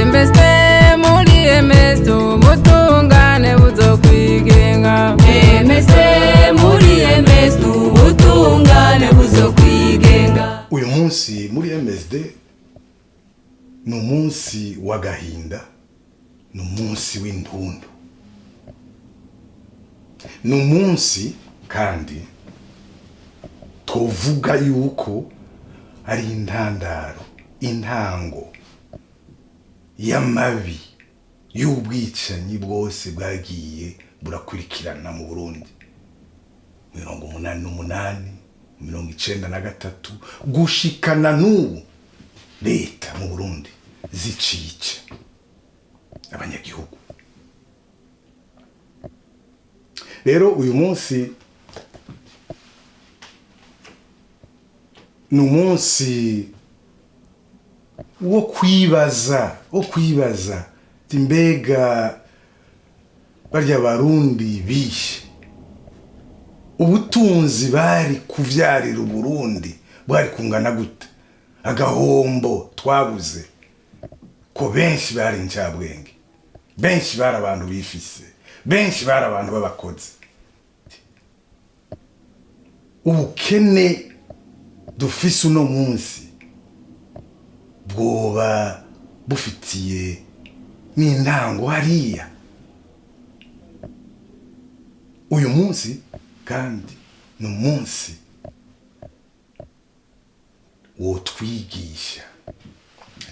MSD, muri MSD ubutungane buzokwigenga. MSD, muri MSD ubutungane buzokwigenga. Uyu munsi muri MSD ni umunsi w'agahinda, ni umunsi w'intundu, ni umunsi kandi twovuga yuko ari intandaro, intango y'amabi y'ubwicanyi bwose bwagiye burakurikirana mu Burundi, 88, 93, gushikana n'ubu. Leta mu Burundi zicica abanyagihugu. Rero uyu munsi ni umunsi wo kwibaza ati: mbega barya Barundi bishe, ubutunzi bari kuvyarira Uburundi bwari kungana gute? Agahombo twabuze, ko benshi bari incabwenge, benshi bari abantu bifise, benshi bari abantu b'abakozi. Ubukene dufise uno munsi bwoba bufitiye n'intango hariya. Uyu munsi kandi ni umunsi wotwigisha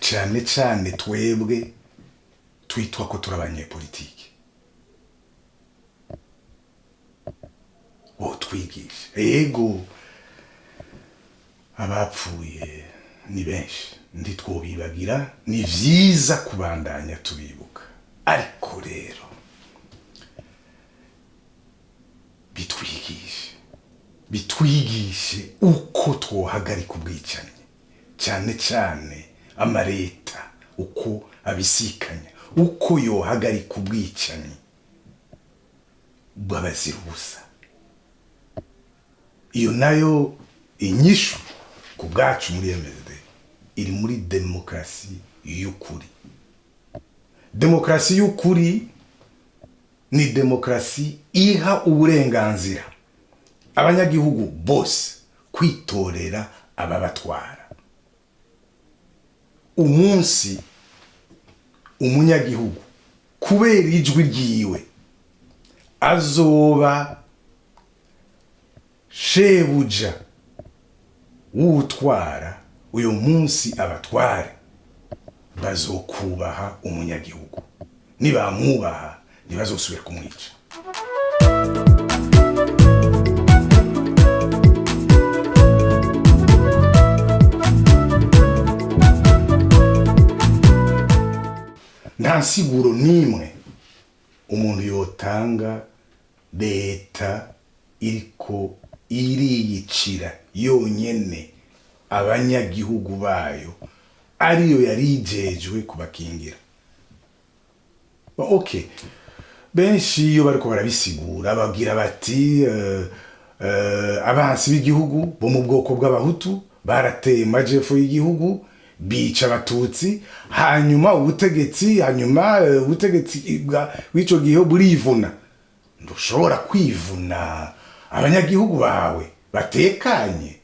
cyane cyane twebwe twitwa ko turi abanyepolitiki, wotwigisha. Yego, abapfuye ni benshi, ntitwobibagira, ni vyiza kubandanya tubibuka, ariko rero bitwigishe uko twohagarika ubwicanyi, cyane cyane amareta uko abisikanya, uko yohagarika ubwicanyi bw'abazira ubusa. Iyo nayo inyishu ku bwacu muri MSD iri muri demokarasi y'ukuri. Demokarasi y'ukuri ni demokarasi iha uburenganzira abanyagihugu bose kwitorera ababatwara. Umunsi umunyagihugu kubera ijwi ryiwe azoba shebuja w'utwara, uyu munsi abatware bazokubaha umunyagihugu. Nibamwubaha, ntibazosubira kumwica. Nta nsiguro n'imwe umuntu yotanga leta iriko iriyicira yonyene abanyagihugu bayo, ariyo yari ijejwe kubakingira. Ba, okay, benshi iyo bariko barabisigura bagira bati abansi b'igihugu bo mu bwoko bw'Abahutu barateye mu majepfo y'igihugu, bica Abatutsi, hanyuma ubutegetsi, hanyuma ubutegetsi bw'ico gihe burivuna. Ntushobora kwivuna abanyagihugu bawe batekanye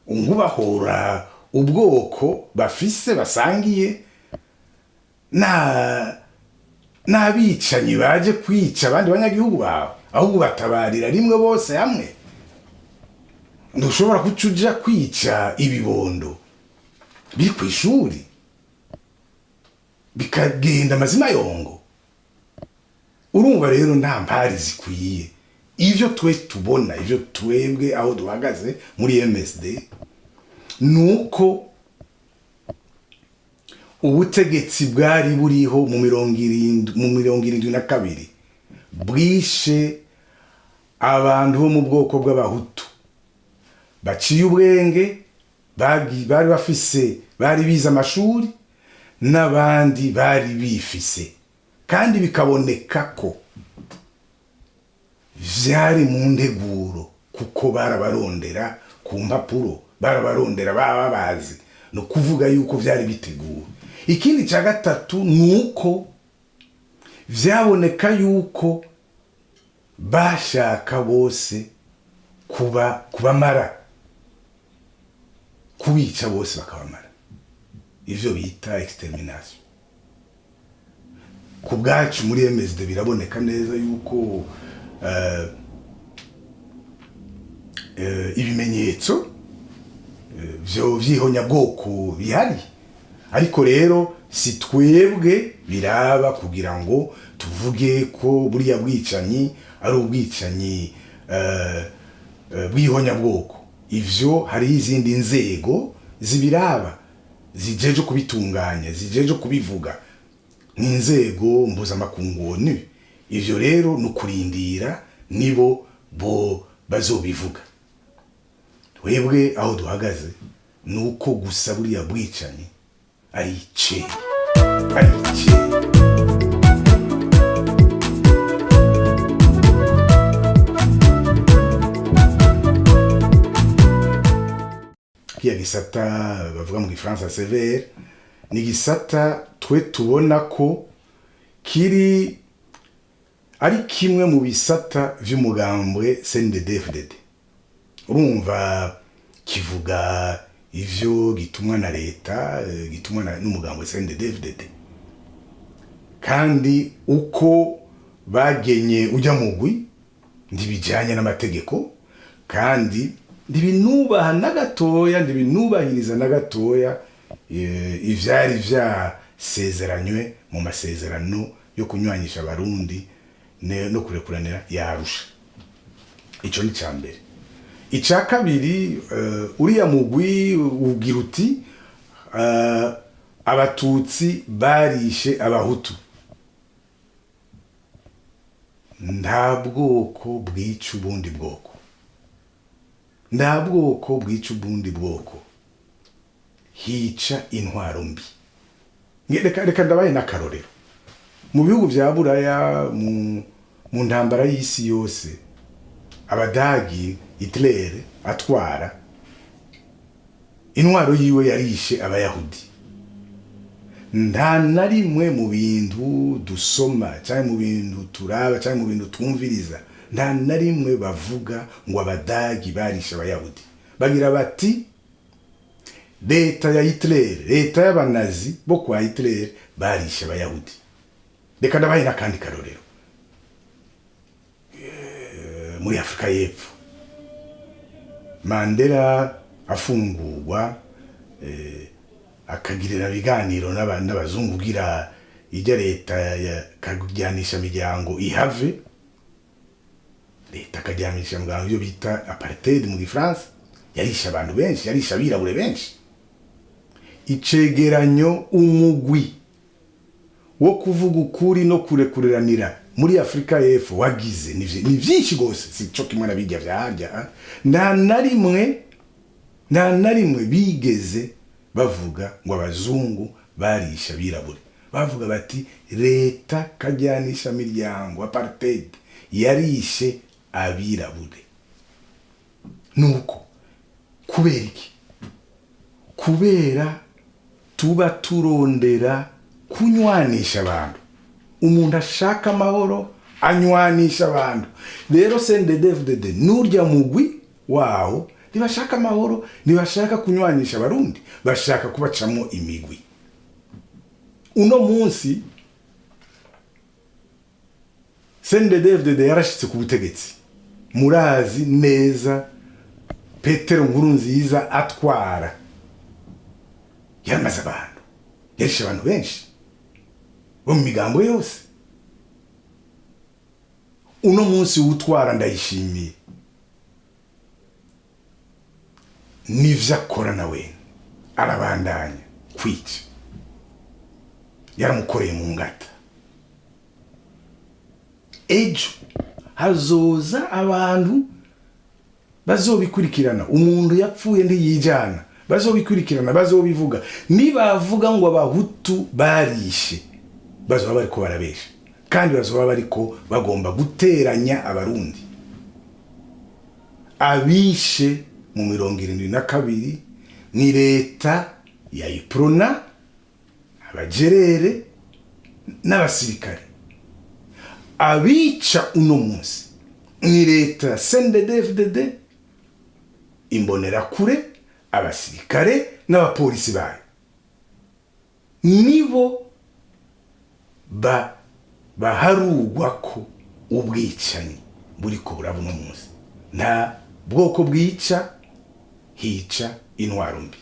nkubahora ubwoko bafise basangiye na n'abicanyi baje kwica abandi banyagihugu bawe, ahubwo batabarira rimwe bose hamwe. Ntushobora kuca uja kwica ibibondo biri ku ishuri bikagenda amazima yongo. Urumva rero nta mpari zikwiye. Ivyo twe tubona, ivyo twebwe aho duhagaze muri MSD, nuko ubutegetsi bwari buriho mu 70, mu 72 bwishe abantu bo mu bwoko bw'Abahutu baciye ubwenge, bari bafise, bari bize amashuri, n'abandi bari bifise, kandi bikaboneka ko Vyari mu nteguro, kuko barabarondera ku mpapuro, barabarondera, baba babazi. Ni ukuvuga yuko vyari biteguwe. Ikindi cya gatatu ni uko vyaboneka yuko bashaka bose kubamara, kubica bose bakabamara, ivyo bita extermination. Ku bwacu muri MSD biraboneka neza yuko ibimenyetso vyo vy'ihonyabwoko bihari. Ariko rero si twebwe biraba kugira ngo tuvuge ko buriya bwicanyi ari ubwicanyi bw'ihonyabwoko. Ivyo hari izindi nzego zibiraba, zijeje kubitunganya, zijeje kubivuga, ni inzego mpuzamakungu, ONU. Ivyo rero ni ukurindira, nibo bo bazobivuga. Twebwe aho duhagaze ni uko gusa buriya bwicanyi ari icere, ari icere. Kiya gisata bavuga mu gifaransa CVR ni gisata twe tubona ko kiri ari kimwe mu bisata vy'umugambwe CNDD-FDD. Urumva kivuga ivyo gitumwa na leta, gitumwa n'umugambwe CNDD-FDD. Kandi uko bagenye ujya mugwi ntibijanye n'amategeko, kandi ntibinubaha na gatoya, ntibinubahiriza na gatoya ivyari vyasezeranywe mu masezerano yo kunywanisha Abarundi no kurekuranira yarusha. Ico ni ca mbere. Ica kabiri, uriya mugwi ugira uti Abatutsi barishe Abahutu. Nta bwoko bwica ubundi bwoko, nta bwoko bwica ubundi bwoko, hica intwaro mbi. Reka ndabaye n'akarorero. Mu bihugu vya Buraya, mu ntambara y'isi yose, Abadagi, Hitler atwara, intwaro yiwe yarishe Abayahudi. Nta na rimwe mu bintu dusoma cyangwa mu bintu turaba cyangwa mu bintu twumviriza, nta na rimwe bavuga ngo Abadagi barishe Abayahudi. Bagira bati leta ya Hitler, leta y'Abanazi bo kwa Hitler barishe Abayahudi. Reka ndabaye n'akandi karorero. Muri Afurika y'Epfo, Mandela afungurwa, akagirira ibiganiro n'abazungu kugira ijya leta kajyanisha miryango ihave, leta akajyanisha miryango, ibyo bita apartheid mu gifaransa, yarishe abantu benshi, yarishe abirabure benshi. Icegeranyo umugwi wo kuvuga ukuri no kurekuriranira muri Afurika y'Epfo wagize ni vyinshi gose, si co kimwe na bijya vyarya. Nta na rimwe, nta na rimwe bigeze bavuga ngo abazungu barisha abirabure. Bavuga bati leta kajyanisha miryango, apartheid, yarishe abirabure. Nuko kubera iki? Kubera tuba turondera kunywanisha abantu. Umuntu ashaka amahoro anywanisha abantu. Rero CNDD-FDD n'urya mugwi wawo ntibashaka amahoro, ntibashaka kunywanisha Abarundi, bashaka kubacamo imigwi. Uno munsi CNDD-FDD yarashitse ku butegetsi, murazi neza Petero Nkurunziza atwara yaramaze abantu, yarishe abantu benshi bo mu migambo yose. Uno munsi wutwara Ndayishimiye nivyo akora, nawe arabandanya kwica, yaramukoreye mu ngata. Ejo hazoza abantu bazobikurikirana. Umuntu yapfuye ntiyijana. Bazobikurikirana, bazobivuga. Nibavuga ngo Abahutu barishe, bazoba bariko barabesha, kandi bazoba bariko bagomba guteranya Abarundi. Abishe mu 72 ni leta ya Uprona, abagerere n'abasirikare. Abica uno munsi ni leta ya CNDD-FDD, imbonerakure, abasirikare n'abapolisi bayo, nibo ba baharugwa ko ubwicanyi buriko buraba uno munsi. Nta bwoko bwica, hica intwaro mbi.